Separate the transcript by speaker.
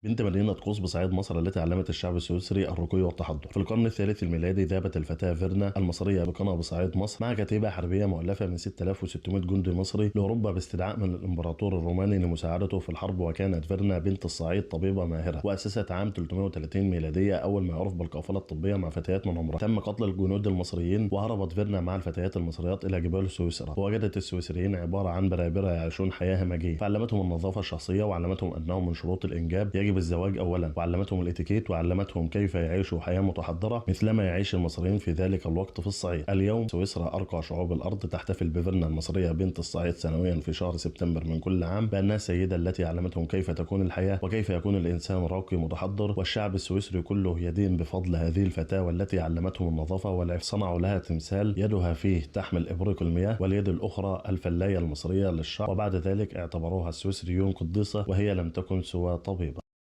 Speaker 1: بنت مدينة قوس بصعيد مصر التي علمت الشعب السويسري الرقي والتحضر. في القرن الثالث الميلادي ذهبت الفتاة فيرنا المصرية بقنا بصعيد مصر مع كتيبة حربية مؤلفة من 6600 جندي مصري لأوروبا باستدعاء من الإمبراطور الروماني لمساعدته في الحرب. وكانت فيرنا بنت الصعيد طبيبة ماهرة، وأسست عام 330 ميلادية أول ما يعرف بالقافلة الطبية مع فتيات من عمرها. تم قتل الجنود المصريين، وهربت فيرنا مع الفتيات المصريات إلى جبال سويسرا، ووجدت السويسريين عبارة عن برابرة يعيشون حياة همجية، فعلمتهم النظافة الشخصية، وعلمتهم أنه من شروط الإنجاب يجب الزواج أولا، وعلمتهم الاتيكيت، وعلمتهم كيف يعيشوا حياة متحضرة مثلما يعيش المصريين في ذلك الوقت في الصعيد. اليوم سويسرا أرقى شعوب الأرض تحتفل بفيرنا المصرية بنت الصعيد سنويا في شهر سبتمبر من كل عام بأنها السيدة التي علمتهم كيف تكون الحياة وكيف يكون الإنسان راقي متحضر. والشعب السويسري كله يدين بفضل هذه الفتاة والتي علمتهم النظافة، والعفاف. صنعوا لها تمثال يدها فيه تحمل إبريق المياه، واليد الأخرى الفلاية المصرية للشعر، وبعد ذلك اعتبروها السويسريون قديسة، وهي لم تكن سوى طبيبة.